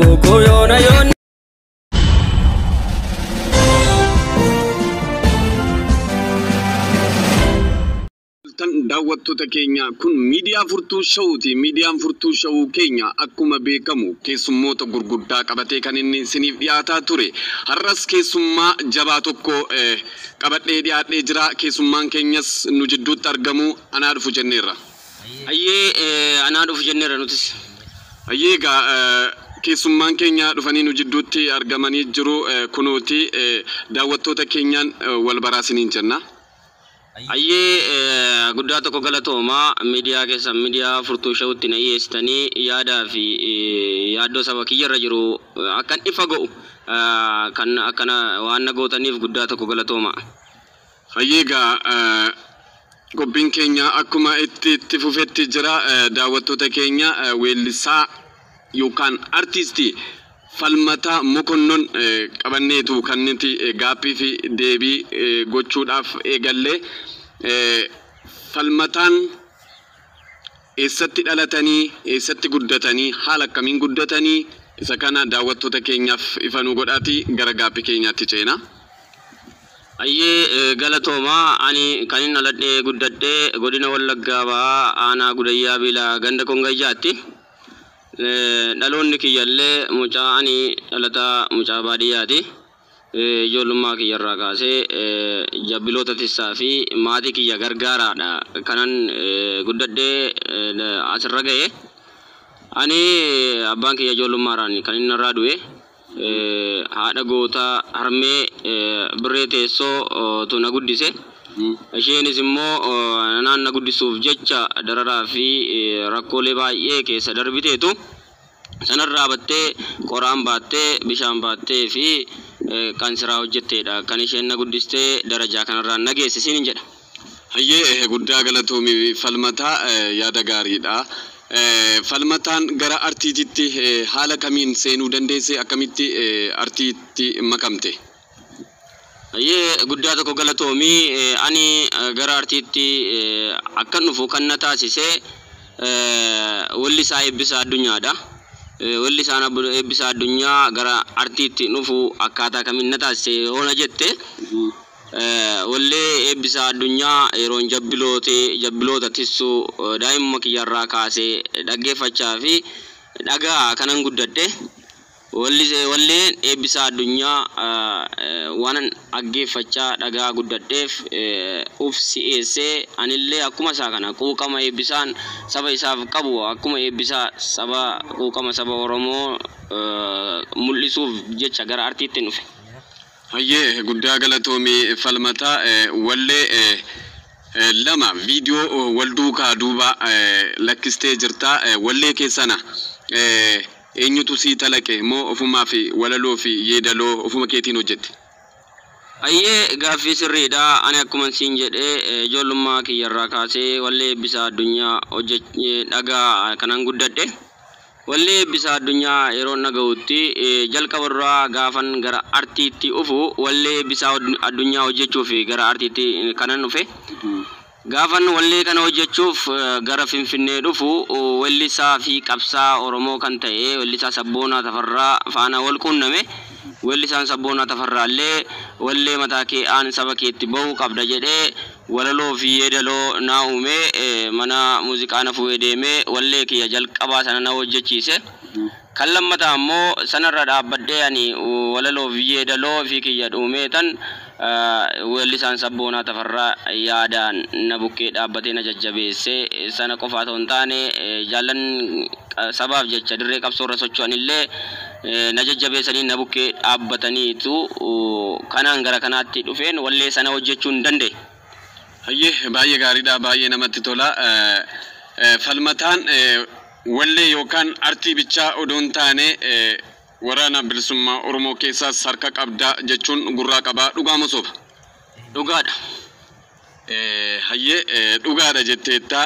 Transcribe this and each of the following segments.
Waboo yoona yoona. Daawwattoota keenya, kun miidiyaa Furtuu Showuti. Miidiyaan Furtuu Showuu keenya akkuma beekamu keessummoota gurguddaa qabatee kan inni isiniif dhiyaataa ture. Har'as keessummaa jabaa tokko qabadhee dhiyaadhee jira. Keessummaan keenyas nu jidduutti argamu, anaa dhufu jenneerra. Hayyee, anaa dhufu jenneerra nutis. Hayyee, egaa keessummaan keenya dhufanii nu jidduutti argamanii jiru. Kunooti daawwattoota keenyaan wal baraasiniin jenna. Hayyee, guddaa tokko galatoomaa, miidiyaa keessan miidiyaa Furtuu Showutti na dhiyeessitanii yaadaa fi yaaddoo saba kiyyarra jiru akkan ifa go'u kan akkana waan na gootaniif guddaa tokko galatooma. Hayyee, egaa qophiin keenya akkuma itti fufetti jira. Daawwattoota keenya, weellisaa yookaan artiistii Falmataa Mokonnon qabanneetu kan nuti gaaffii fi deebii gochuudhaaf eegallee. Falmataan eessatti dhalatanii, eessatti guddatanii, haala akkamiin guddatanii, isa kana daawwattoota keenyaaf ifa nu godhaati gara gaaffii keenyaatti ceena. Hayyee, galatoomaa. Ani kan inni dhaladhee guddadhee godina Wallaggaa Bahaa, aanaa Gudayyaa Biilaa, ganda Kongayyaatti. Dhaloonni kiyyallee mucaa ani dhalataa mucaa baadiyyaati. Ijoollummaa kiyyarraa kaasee jabbiloota tissaa fi maatii kiyya gargaaraadha kanan guddadhee asirra ga'e. Ani abbaan kiyya ijoollummaadhaan kan inni irraa du'e. Haadha gootaa harmee Birree Teessoo tu na guddise. Isheenis immoo naan na guddisuuf jecha dararaa fi rakkoolee baay'ee keessa darbiteetu sanarraa battee, qoraan baattee, bishaan baattee fi kan siraa hojjetteedha. Kan isheen na guddistee darajaa kanarraan na geesse siin jedha. Hayyee, guddaa galatoomi Falmataa, yaada gaariidha. Falmataan gara artiititti haala kamiin seenuu dandeesse, akkamitti artiitti makamte? Hayyee, guddaa tokko galatoomii. Ani gara artiitti akkan dhufu kan na taasise weellisaa Eebbisaa Addunyaadha. Weellisaan Eebbisaa Addunyaa gara artiitti dhufu akkaataa kamiin na taasise yoona jette, wallee Eebbisaa Addunyaa yeroon jabbiloota tissuu daa'imuma kiyyarraa kaasee dhaggeeffachaa fi dhagaa kanan guddadhe. Walleen Eebbisaa Addunyaa waan dhaggeeffachaa dhagaa guddadheef uf si'eessee anillee akkuma isaa kana quuqama Eebbisaan saba isaaf qabu, akkuma Eebbisaa saba quuqama saba Oromoo mul'isuuf jecha gara artiitti dhufe. Hayyee, guddaa galatoomii Falmataa. Wallee lama viidiyoo wal duukaa duuba lakkistee jirta. Wallee keessana eenyutu sii talaqe moo ofumaa fi walaloo fi yeedaloo ofuma keetiin hojjette? Hayyee, gaaffii sirriidha. Ani akkuma siin jedhee ijoollummaa kiyyarraa kaasee wallee Eebbisaa Addunyaa dhagaa kanan guddadhe. Wallee Eebbisaa Addunyaa yeroo dhaga'utti, jalqaba duraa gaafan gara artiitti dhufu wallee Eebbisaa Addunyaa hojjechuuf gara artiitti kanan dhufe. Gaafan wallee kana hojjechuuf gara Finfinnee dhufu, weellisaa fi qabsaa Oromoo kan ta'e weellisaa Sabboonaa Tafarraa faana wal quunname. Weellisaan Sabboonaa Tafarraa illee wallee mataa kee aan saba keetti bahuu qabda jedhee walaloo fi yeedaloo naa uume, mana muuziqaa na fuudhee deemee wallee kiyya jalqabaa sana na hojjechiise. Kan lammataa immoo sanarra dhaabbadhee ani walaloo fi yeedaloo fi kiyya dhuumee tan weellisaan Sabboonaa Tafarraa yaadaan na bukkee dhaabbatee na jajjabeessee, sana qofa otoo hin taane jaallan sabaaf jecha dirree qabsoorra socho'an illee na jajjabeessanii na bukkee dhaabbataniitu kanaan gara kanaatti dhufeen wallee sana hojjechuu hin danda'e. Hayyee, baay'ee gaariidha, baay'ee namatti tola. Falmataan wallee yookaan artii bichaa odoo hin taane Waraana Bilisummaa Oromoo keessaas harka qabdaa jechuun gurraa qabaa, dhugaa moo soba? Dhugaadha. Hayyee, dhugaadha jetteetta.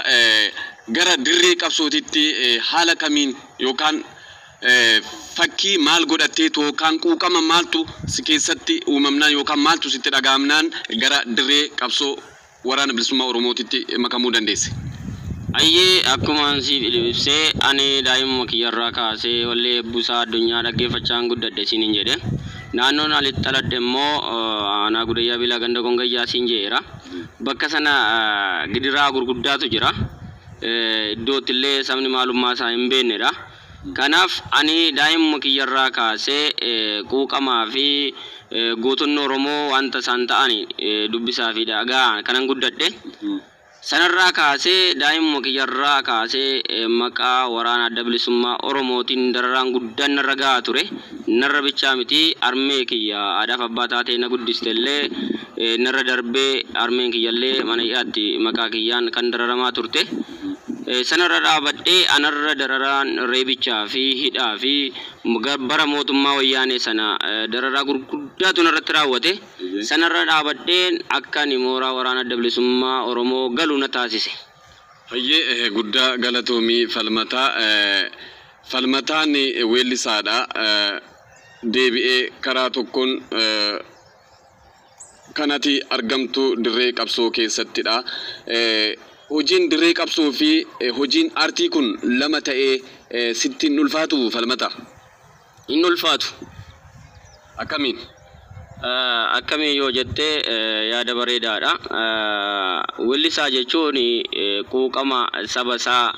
Gara dirree qabsootitti haala kamiin yookaan fakkii maal godhatteetu yookaan quuqama maaltu si keessatti uumamnaan yookaan maaltu sitti dhaga'amnaan gara dirree qabsoo Waraana Bilisummaa Oromootitti makamuu dandeesse? Ayyee, akkuma siif ibsee, ani daa'imuma kiyyarraa kaasee wallee Eebbisaa Addunyaa dhaggeeffachaan guddadhe siiniin jedhe. Naannoon alitti dhaladhe immoo aanaa Gudayyaa Biilaa, ganda Gongayyaa siin jedheera. Bakka sana gidiraa gurguddaatu jira. Iddootti illee sabni maalummaa isaa hin beeknedha. Kanaaf ani daa'imuma kiyyarraa kaasee quuqamaa fi gootonni Oromoo wanta isaan ta'an dubbisaa fi dhagaa kanan guddadhe. Sanarraa kaasee, daa'imuma kiyyarraa kaasee, maqaa Waraana Adda Bilisummaa Oromootiin dararaan guddaan narra gahaa ture. Narra bichaa miti, armee kiyya haadhaaf abbaa taatee na guddiste illee narra darbee, armeen kiyyallee mana hidhaatti maqaa kiyyaan kan dararamaa turte. Sanarra dhaabadhee anarra dararaan reebichaa fi hidhaa fi bara mootummaa Wayyaanee sana dararaa gurguddaatu narratti raawwate. Sanarra dhaabadheen akka ani mooraa Waraana Adda Bilisummaa Oromoo galu na taasise. Hayyee, guddaa galatoomii, Falmataa. Falmataan weellisaadha. Deebi'ee karaa tokkoon kanati argamtu dirree qabsoo keessattidha. Hojiin dirree qabsoo fi hojiin aartii kun lama ta'ee sitti hin ulfaatu, Falmata? Hin ulfaatu. Akkamiin? Akkamiin yoo jette, yaada bareedaadha. Weellisaa jechuun quuqama saba isaa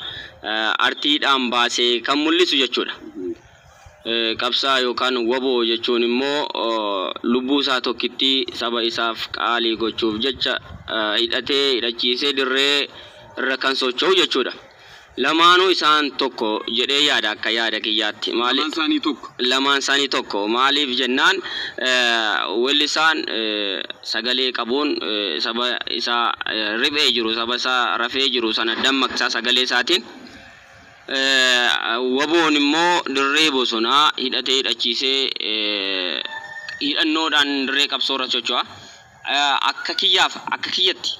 artiidhaan baasee kan mul'isu jechuudha. Qabsaa yookaan waboo jechuun immoo lubbuu isaa tokkitti saba isaaf qaalii gochuuf jecha hidhatee hidhachiisee dirree irra kan socho'u jechuudha. Lamaanuu isaan tokko jedhee yaada, akka yaada kiyyaatti. Lamaan isaanii tokko. Lamaan isaanii tokko. Maaliif jennaan, weellisaan sagalee qabuun saba isaa riphee jiru, saba isaa rafee jiru sana dammaqsaa sagalee isaatiin. Waboon immoo dirree bosonaa hidhatee hidhachiisee hidhannoodhaan dirree qabsoo irra socho'a. Akka kiyyaaf, akka kiyyatti,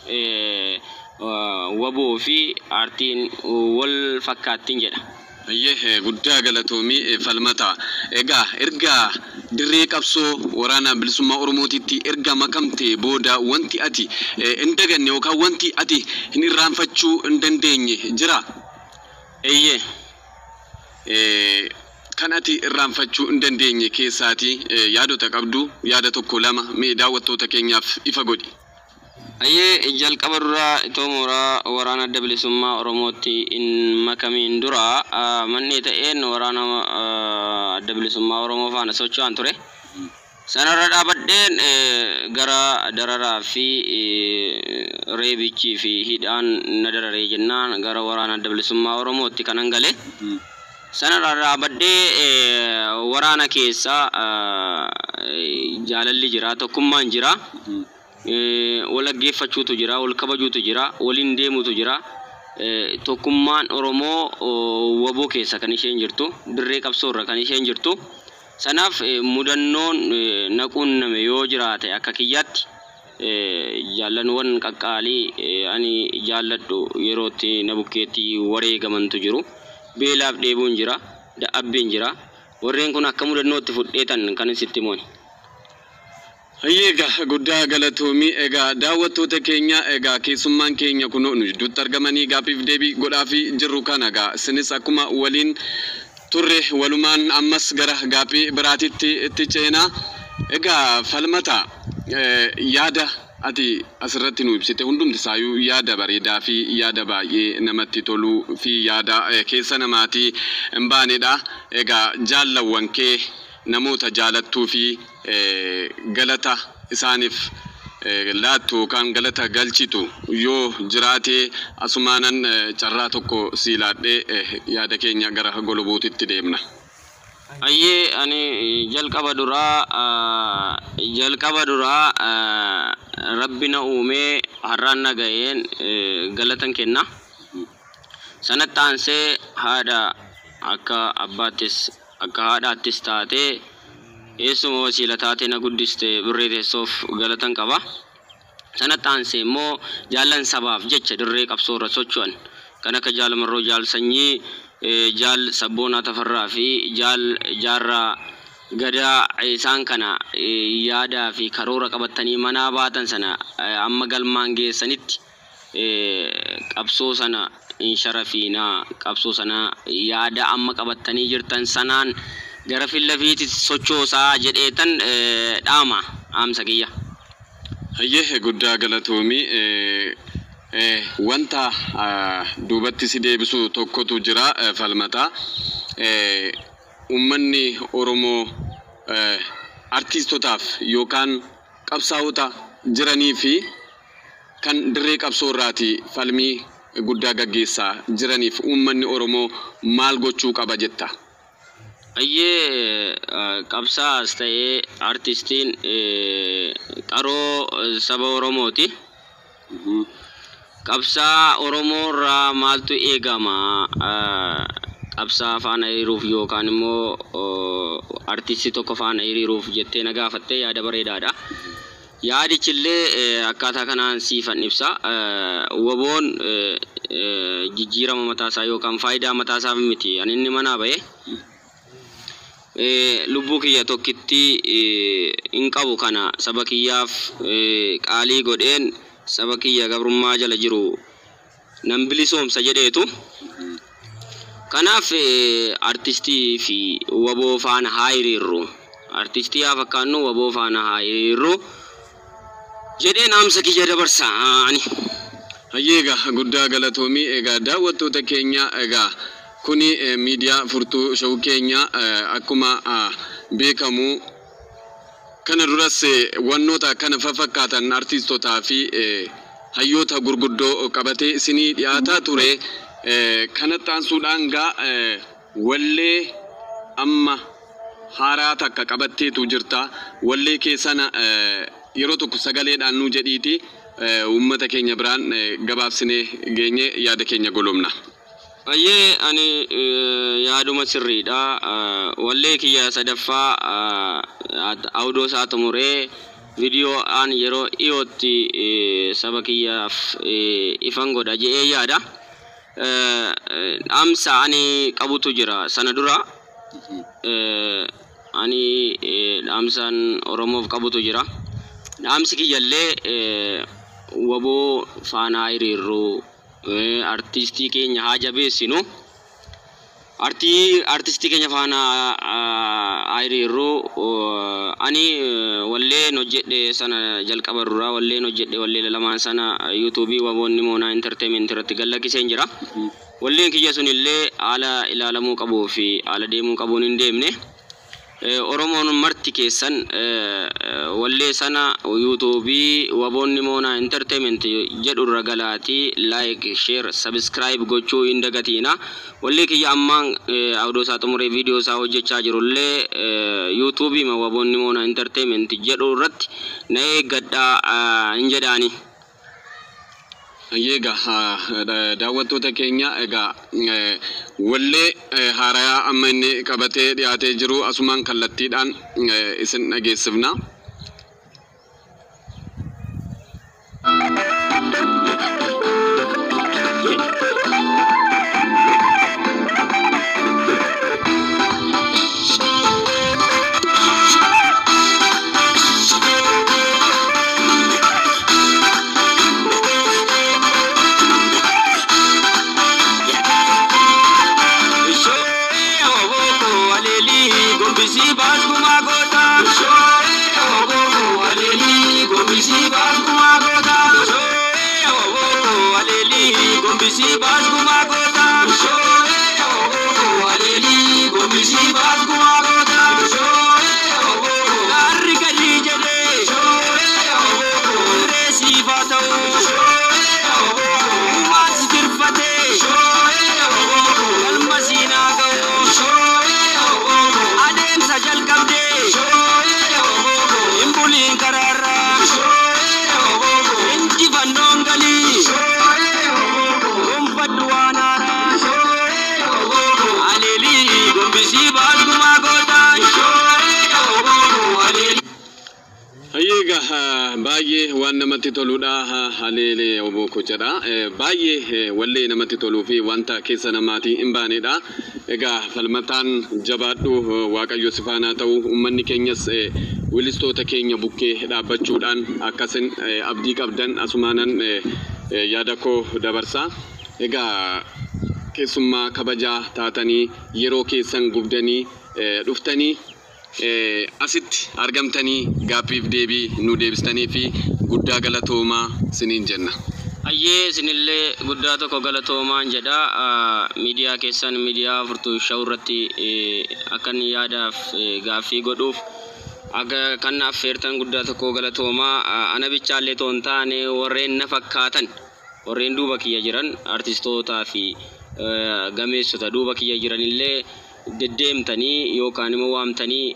waboo fi aartiin wal fakkaattiin jedha. Hayyee, guddaa galatoomii, Falmata. Egaa erga dirree qabsoo Waraana Bilisummaa Oromootitti erga makamtee booda wanti ati hin daganne yookaan wanti ati hin irraanfachuu hin dandeenye jira? Eeyyee. Kan ati irraanfachuu hin dandeenye keessaati yaadota qabdu yaada tokko lama mee daawwattoota keenyaaf ifa godhi. Ayyee, jalqaba duraa itoo mooraa Waraana Adda Bilisummaa Oromootti hin makamiin dura manni ta'een Waraana Adda Bilisummaa Oromoo faana socho'an ture. Sanarra dhaabadheen gara dararaa fi reebichii fi hidhaan na dararee jennaan gara Waraana Adda Bilisummaa Oromootti kanan gale. Sanarra dhaabadhee waraana keessa jaalalli jira, tokkummaan jira. Wal dhaggeeffachuutu jira, wal kabajuutu jira, waliin deemuutu jira. Tokkummaan Oromoo waboo keessa kan isheen jirtu, dirree qabsoorra kan isheen jirtu. Sanaaf mudannoon na quunname yoo jiraate, akka kiyyaatti, jaallanwwan qaqqaalii ani jaalladhu yerootti na bukkeetti wareegamantu jiru. Beelaaf dheebuun jira, dadhabbiin jira. Warreen kun akka mudannootti fudheetan kan sitti himooni. Hayyee, egaa guddaa galatoomii. Egaa daawwattoota keenya, egaa keessummaan keenya kun nu gidduutti argamanii gaaffiif deebii godhaafii jirru kana, egaa isinis akkuma waliin turre walumaan ammas gara gaaffii biraatitti itti ceenaa. Egaa Falmata, yaada ati asirratti nu ibsite hundumti isaayyuu yaada bareedaa fi yaada baay'ee namatti toluu fi yaada keessa namaatii hin baanedha. Egaa jaallawwan kee, namoota jaalattuu fi galata isaaniif laattu yookaan galata galchitu yoo jiraate, asumaanan carraa tokko sii laadhee yaada keenya gara golobuutitti deemna. Ayyee, ani jalqaba duraa Rabbi na uumee har'aan na ga'een galatan kenna. Sanatti aansee haadha akka abbaattis akka haadhaattis taatee, eessuma wasiila taatee na guddiste, Birree Teessoof galatan qaba. Sanatti aansee immoo jaallan sabaaf jecha dirree qabsoo irra socho'an kan akka Jaal Marroo, Jaal Sanyii, Jaal Sabboonaa Tafarraa fi Jaal Jaarraa Gadaa, isaan kana yaadaa fi karoora qabatanii manaa baatan sana amma galmaan geessanitti qabsoo sana hin sharafiinaa, qabsoo sana yaada amma qabattanii jirtan sanaan gara fillafiitti sochoosaa jedheetan dhaama dhaamsa kiyya. Hayyee, guddaa galatoomii. Wanta duubatti si deebisu tokkotu jira, Falmataa. Uummanni Oromoo artiistotaaf yookaan qabsaa'ota jiranii fi kan dirree qabsoo irraati falmii guddaa gaggeessaa jiraniif uummanni Oromoo maal gochuu qaba jetta? Ayyee, qabsaa'as ta'ee artistiin qaroo saba Oromooti. Qabsaa Oromoo irraa maaltu eegama? Qabsaa faana hiriiruuf yookaan immoo artistii tokko faana hiriiruuf jettee na gaafattee, yaada bareedaadha. Yaadichillee akkaataa kanaan siifan ibsa. WBOn jijjiirama mataasaa yookaan faayidaa mataasaaf miti. Ani inni manaa ba'e. Lubbuu kiyya tokkitti hin qabu, kana saba kiyyaaf qaalii godheen saba kiyya gabrummaa jala jiru nan bilisoomsa jedheetu. Kanaaf artistii fi WBO faana haa hiriirru. Artistii haa fakkaannu, WBO faana haa hiriirru jedhee dhaamsa kiyya dabarsa ani. Hayyee, egaa guddaa galatoomii. Egaa daawwattoota keenya, egaa kuni miidiyaa Furtuu Show keenya. Akkuma beekamu kana duras wannoota kana fafakkaatan artiistotaa fi hayyoota gurguddoo qabatee isinii dhiyaataa ture. Kanatti aansuudhaan gaa wallee amma haaraa takka qabatteetu jirta. Wallee kee sana yeroo tokko sagaleedhaan nuu jedhiiti uummata keenya biraan gabaabsinee geenye yaada keenya golomna. Ayyee, ani yaaduma sirriidha. Wallee kiyya sadaffaa audio isaa xumuree viidiyoo aan yeroo dhiyootti saba kiyyaaf ifan godha jedhee yaada. Dhaamsa ani qabutu jira sana dura. Ani dhaamsaan Oromoof qabutu jira. Dhaamsi kiyyallee WBO faanaa hiriirru, artistii keenya haa jabeessinu. Artistii keenya faana haa hiriirru. Ani walleen hojjedhe sana jalqaba duraa walleen hojjedhe, wallee lamaan sana yuutuubii WBOnni Moonaa Entertainment irratti gallakkiseen jira. Walleen kiyya sunillee haala ilaalamuu qabuu fi haala deemuu qabuun hin deemne. Oromoon marti keessan wallee sana yuutuubii WBOnni Moonaa Entertainment jedhu irra galaatii like, share, subscribe gochuu hin dagatiina. Wallee kiyya ammaan audio isaa xumuree viidiyoo isaa hojjechaa jirullee yuutuubii WBOnni Moonaa Entertainment jedhu irratti na eeggadhaa hin jedhaani. Egaa daawwattoota keenya, egaa wallee haaraa amma inni qabatee dhiyaatee jiru asumaan kallattiidhaan isin dhageessifna. Gombisii baaskumaa goota. Gombisii baaskumaa goota. Gombisii baaskumaa goota. Gombisii baaskumaa goota. Gaarri gadi jedhee reesiif haa ta'u. Uumaan si tirfatee galma siinaa ga'u. Adeemsa jalqabdee hin buliin karaarraa. Injifannoon galii gonfadhu waan haaraa. Aleelii gombisii baaskumaa goota. Egaa baay'ee waan namatti toludha. Haleelee obbo jedha. Baay'ee wallee namatti toluu fi wanta keessa namaatii hin baanedha. Egaa Falmataan, jabaadhu, Waaqayyo si faanaa ta'u. Uummanni keenyas weellistoota keenya bukkee dhaabbachuudhaan akkasin abdii qabdan asumaanan yaada koo dabarsa. Egaa keessummaa kabajaa taatanii yeroo keessan gubdanii dhuftanii asitti argamtanii gaaffiif deebii nu deebistanii fi guddaa galatoomaa isiniin jenna. Hayyee, isinillee guddaa tokko galatoomaan jedha. Miidiyaa keessan miidiyaa Furtuu Show irratti akkan yaadaaf gaaffii godhuuf akka kan affeertan guddaa tokko galatoomaa. Ana bichaallee otoo hin taane, warreen na fakkaatan, warreen duuba kiyya jiran, artistootaa fi gameessota duuba kiyya jiranillee deddeemtanii yookaan immoo waamtanii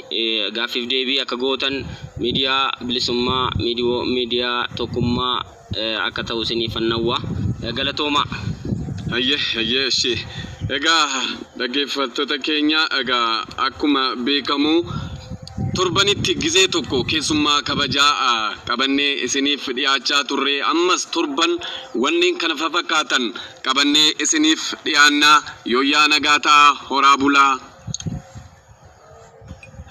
gaaffiif deebii akka gootan, miidiyaa bilisummaa, miidiyaa tokkummaa akka ta'u isiniif hawwa. Galatoomaa. Hayyee, hayyee, ishee. Egaa dhaggeeffattoota keenya, egaa akkuma beekamu torbanitti gizee tokko keessummaa kabajaa qabannee isiniif dhiyaachaa turre. Ammas torban wanneen kana fakkaatan qabannee isiniif dhiyaannaa. Yooyyaa, nagaa ta'a, horaa bulaa.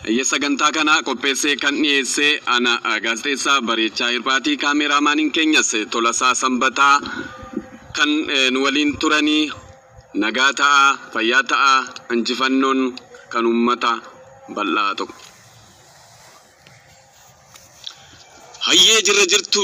Hayyee, sagantaa kana qopheessee kan dhiyeesse ana gaazexeessaa Bareechaa Hirphaatii, kaameraamaaniin keenyas Tolasaa Sanbataa kan nu waliin turanii. Nagaa ta'a, fayyaa ta'a, injifannoon kan uummata bal'aa tokko. Hayyee, jirra jirtu.